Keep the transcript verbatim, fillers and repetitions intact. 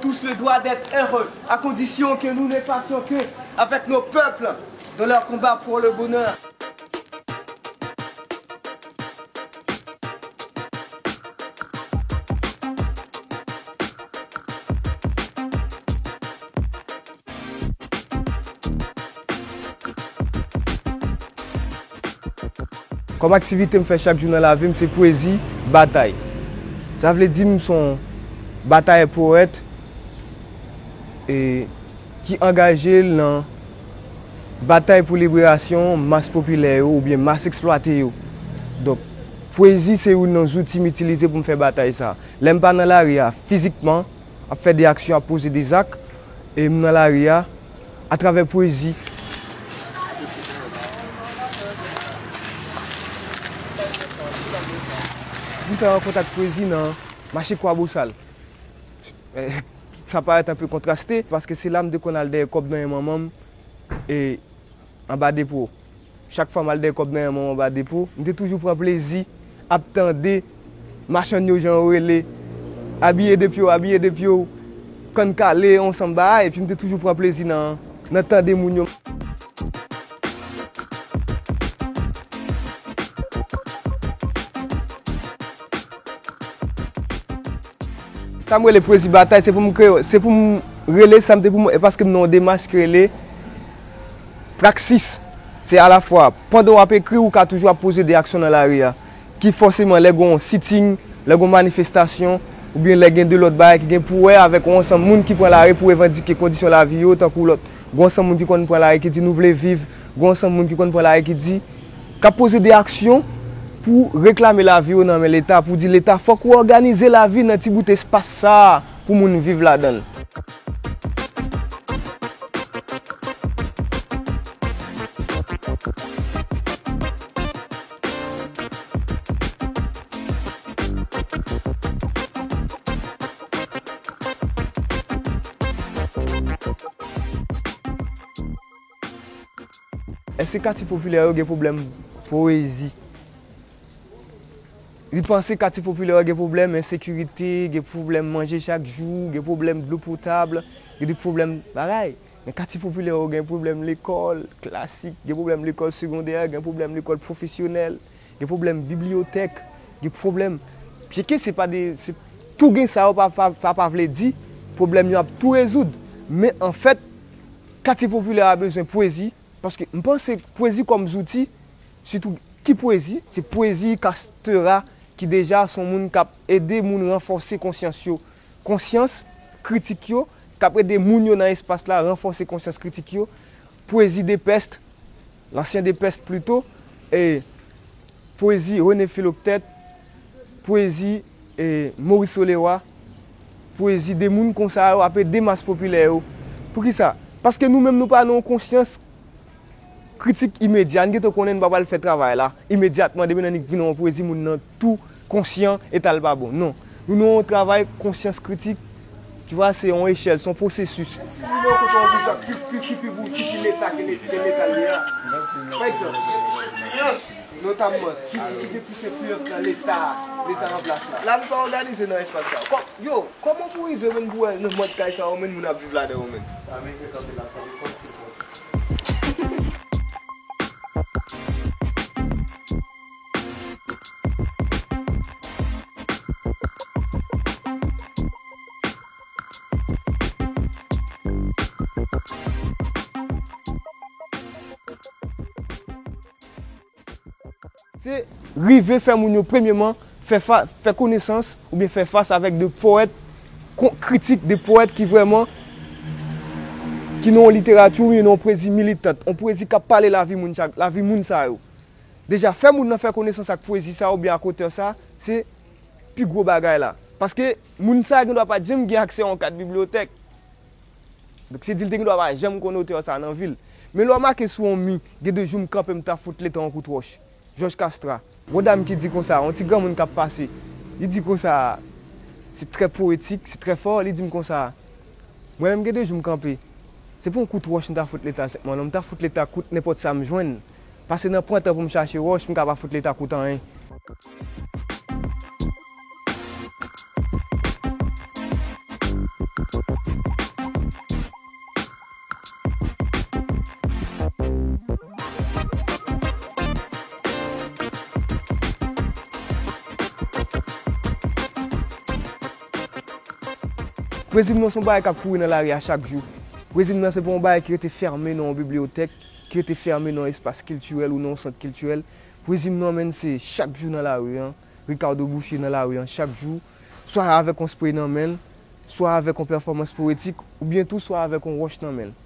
tous le droit d'être heureux, à condition que nous ne fassions que avec nos peuples dans leur combat pour le bonheur. Kòm aktivite m fè chak jou nan lavi m, se pwezi, batay. Sa vle di m se yon batayè powèt, e, ki angaje l nan batay pou liberasyon mas popilè yo oubyen mas eksplwate yo. Donk, pwezi se youn nan zouti m itilize pou m fè batay sa. Lè m pa nan lari a fizikman, ap fè de aksyon, ap poze de zak, e m nan lari a, atravè pwezi. M fè rankontre ak pwezi nan mache Kwabosal. Sa parèt enpe kontraste, paske se la m te konn al dèyè kòb nan men manman m, e anba depo. Chak fwa m al dèyè kòb nan men manman m anba depo, m te toujou pran plezi ap tande machann yo jan yo rele, abiye de pye w, abiye de pye w, kann kale, yon ansanm bagay, epi m te toujou pran plezi nan, nan tande moun yo. Sa m rele pwezi batay, se pou m kreye, se pou m rele sa m te pou m, e paske m nan yon demach ki rele praksis. Se alafwa, pandan w ap ekri, ou ka toujou ap poze de aksyon nan lari a, ki fòseman lè gen yon sitting, lè gen yon manifestasyon, oubyen lè gen de lòt bagay ki gen pou wè avèk yon ansanm moun ki pran lari pou revandike kondisyon lavi yo, tankou lòt, gen yon ansanm moun ki konn pran lari ki di nou vle viv, gen yon ansanm moun ki konn pran lari ki di, k ap poze de aksyon pou reklame lavi yo nan men Leta, pou di Leta fòk ou òganize lavi nan ti bout espas sa a pou moun viv ladan l. Èske katye popilè yo gen pwoblèm pwezi? Li panse katye popilè yo gen pwoblèm ensekirite, gen pwoblèm manje chak jou, gen pwoblèm dlo potab, gen de pwoblèm bagay. Men katye popilè yo gen pwoblèm lekòl klasik, gen pwoblèm lekòl segondè, gen pwoblèm lekòl pwofesyonèl, gen pwoblèm bibliyotèk, gen pwoblèm, byenke se pa de, se, tou gen sa yo pa, pa, pa, pa vle di pwoblèm yo ap tou rezoud. Men anfèt, katye popilè a bezwen pwezi, paske m panse pwezi kòm zouti, sitou ki pwezi, se pwezi Castera ki deja se yon moun k ap ede moun ranfòse konsyans yo. Konsyans kritik yo, k ap ede moun yo nan espas la ranfòse konsyans kritik yo. Pwezi Depeste, lansyen Depeste plito, e pwezi René Philoctète, pwezi, e, Maurice Solewa, pwezi de moun konsa yo ap ede mas popilè yo. Poukisa? Paske nou menm nou pa nan yon konsyans kritik imedya, n gentan konnen n pa pral fè travay la imedyatman, depi n annik vin yon pwezi moun nan tou konsyan eta l pa bon. Non. Nou nan yon travay konsyans kritik, tu vois, se yon echèl, se yon pwosesis. Si nou nan yon kote yon boujwa ki, ki, ki pi bou, ki pi leta ke le-, ke leta l ye a, pa egzanp, notamman, ki, ki gen plis enfliyans nan leta, leta an plas la. Lavi pa òganize nan espas sa. Kò-, yo, kòman pou rive menm pou wè nan mòd kay sa yo menm moun ap viv ladan yo menm? Sa menm ke kanpe la, kanpe kòm se kòm. Se rive fè moun yo premyeman fè fa-, fè konesans oubyen fè fas avèk de powèt kon-, kritik, de powèt ki vrèman, ki nan yon literati oubyen nan yon pwezi militant, yon pwezi k ap pale lavi moun sa, lavi moun sa yo. Deja, fè moun nan fè konesans ak pwezi sa oubyen ak otè sa, se pi gwo bagay la. Paske moun sa gen dwa pa t janm gen aksè a yon kat bibliyotèk. Donk, se di l te gen dwa pa janm konn otè sa nan vi l. Men lè w make sou yon mi, gen de jou m kanpe, m ta fout Leta yon kout wòch. Jòj Kastra. Gon dam ki di konsa, yon ti granmoun k ap pase. Li di konsa, se trè powetik, se trè fò, li di m konsa, mwen menm gen de jou m kanpe. Se pa yon kout wòch m ta fout Leta senpman, non, m ta fout Leta kout nenpòt sa m jwenn. Pase nan pran tan pou m chache wòch, m ka pa fout Leta kout anyen. Pwezi m nan se yon bagay k ap kouri nan lari a chak jou. Pwezi m nan se pa yon bagay ki rete fèmen nan yon bibliyotèk, ki rete fèmen nan yon espas kiltirèl ou nan yon sant kiltirèl. Pwezi m nan, menn, se chak jou nan lari an. Ricardo Boucher nan lari an chak jou, swa avèk yon spray nan men l, swa avèk yon pèfòmans powetik, oubyen tou swa avèk yon wòch nan men l.